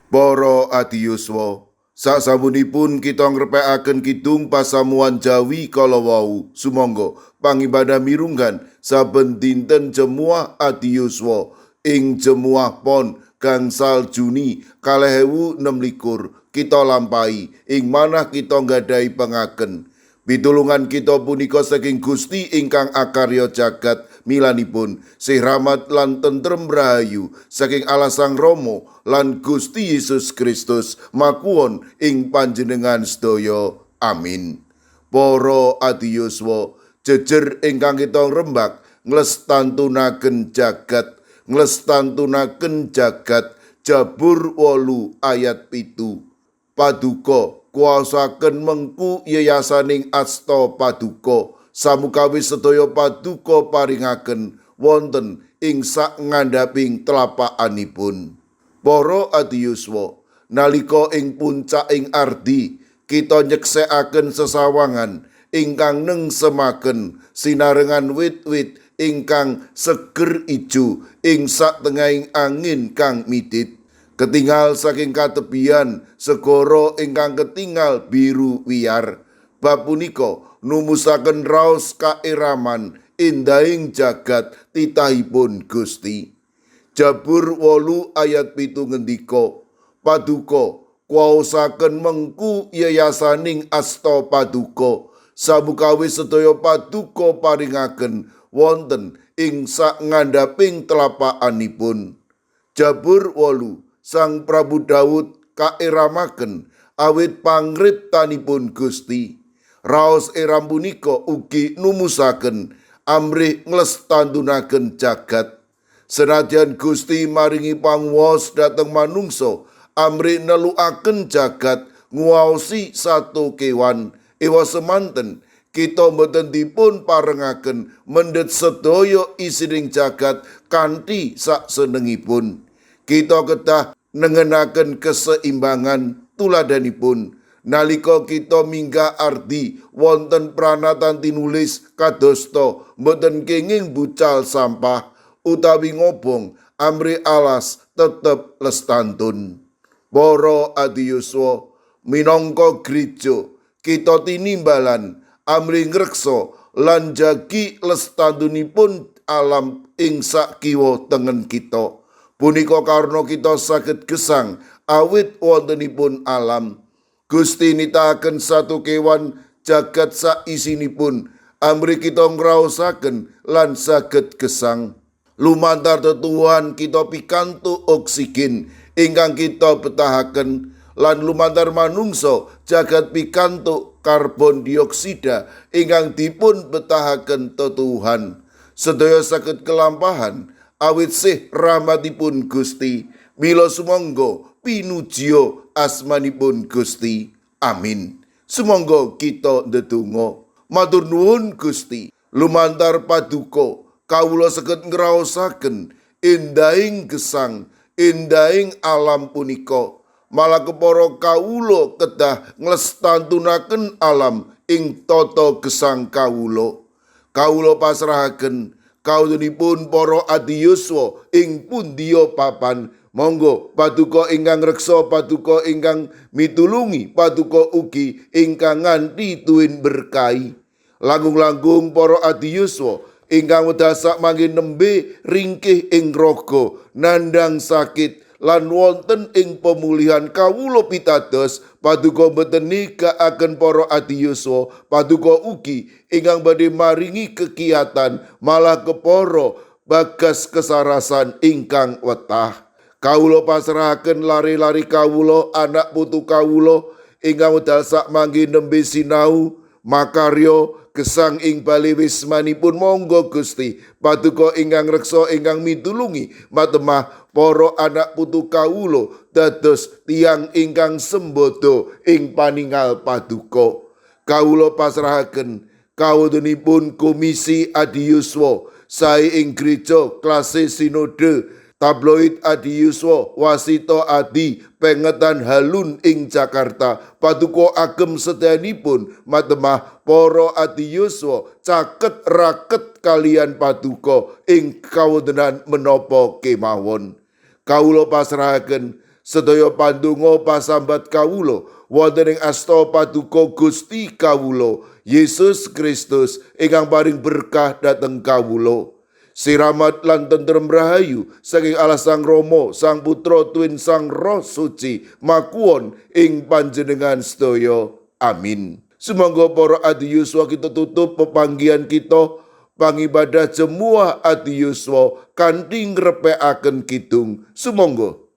Para adiyuswa, sasampunipun kita ngrepekaken kidung pasamuwan Jawi kala wau, sumangga pangibadah mirunggan saben dinten Jemuah Adiyuswa ing Jemuah Pon gangsal Juni 2026 kita lampahi ing manah kita nggadahi pengaken. Pitulungan kita punika saking Gusti ingkang akarya jagat, milanipun sih rahmat lan tentrem rahayu saking Allah Sang Rama lan Gusti Yesus Kristus makuwon ing panjenengan sedaya. Amin. Para adiyuswa, jejer ingkang kita rembak nglestantunaken jagat, nglestantunaken jagat, Jabur 8 ayat 7. Paduka kuwaosaken mengku yayasaning asta paduka, samukawis sedaya paduka paringaken wonten ing sak ngandhaping tlapakanipun. Para adiyuswa, nalika ing puncaking ardi kita nyeksekaken sesawangan ingkang nengsemaken sinarengan wit-wit ingkang seger ijo ing satengahing angin kang midit. Ketingal saking katebian segara ingkang ketingal biru wiyar. Bab punika numusaken raos kaeraman indahing jagat titahipun Gusti. Jabur 8 ayat 7 ngendika, paduka kuwaosaken mengku yayasaning asta paduka, samukawis sedaya paduka paringaken wonten ing sak ngandhaping tlapakanipun. Jabur 8, Sang Prabu Daud kaeramaken awit pangriptanipun Gusti. Raos eram punika ugi numusaken amrih nglestantunaken jagat. Senadyan Gusti maringi panguwas dhateng manungsa amrih nelukaken jagat nguwaosi sato kewan, ewa semanten kita mboten dipun parengaken mendhet sedaya isining jagat kanthi saksenengipun. Kita kedah nengenaken keseimbangan tuladanipun nalika kita minggah ardi wonten pranatan tinulis kadosta mboten kenging bucal sampah utawi ngobong amrih alas tetep lestantun. Para adiyuswa, minangka gereja kita tinimbalan amrih ngreksa lan jagi lestantunipun alam ing sakiwa tengen kita. Punika karna kita saged gesang awit wontenipun alam. Gusti nitahaken satu kewan jagat saisinipun amrih kita ngraosaken lan saged gesang. Lumantar tetuhan kita pikantuk oksigen ingkang kita betahaken lan lumantar manungsa jagat pikantuk karbon dioksida ingkang dipun betahaken tetuhan. Sedaya saged kelampahan awit sih rahmatipun Gusti. Mila sumangga pinujiya asmanipun Gusti. Amin. Sumangga kita ndedonga. Matur nuwun Gusti, lumantar paduka kawula saged ngraosaken endahing gesang, endahing alam punika. Malah kepara kawula kedah nglestantunaken alam ing tata gesang kawula. Kawula pasrahaken kawulanipun para adiyuswa ing pundiya papan. Monggo paduka ingkang reksa, paduka ingkang mitulungi, paduka ugi ingkang nganti tuwin berkahi. Langkung-langkung para adiyuswa ingkang wedal sakmangke nembe ringkih ing raga, nandhang sakit lan wonten ing pemulihan kawula pitados paduka mboten nigakaken para adiyuswa, paduka ugi ingkang badhe maringi kekiatan malah kepara bagas kesarasan ingkang wetah. Kawula pasrahaken lari-lari kawula, anak putu kawula ingkang wedal sakmangke nembe sinau makarya gesang ing bali wismanipun. Monggo Gusti paduka ingkang reksa ingkang mitulungi matemah para anak putu kawula dados tiyang ingkang sembodo ing paningal paduka. Kawula pasrahaken kawontenipun Komisi Adiyuswa sae ing gereja klase sinode tabloid Adiyuswa Wasito Adi Pengetan Halun ing Jakarta. Paduka agem sedayanipun matemah para adiyuswa caket raket kalian paduka ing kawontenan menapa kemawon. Kawula pasrahaken Sedaya pandonga pasambat kawula wonten ing asta Paduka Gusti kawula Yesus Kristus ingkang paring berkah dhateng kawula. Siramat lan tentrem rahayu saking Allah Sang Rama, Sang Putra tuwin Sang Roh Suci makuwon ing panjenengan sedaya. Amin. Sumangga para adi yuswa, kita tutup pepanggihan kita pangibadah Jemuah Adi Yuswa kanthi ngrepekaken kidung. Sumangga.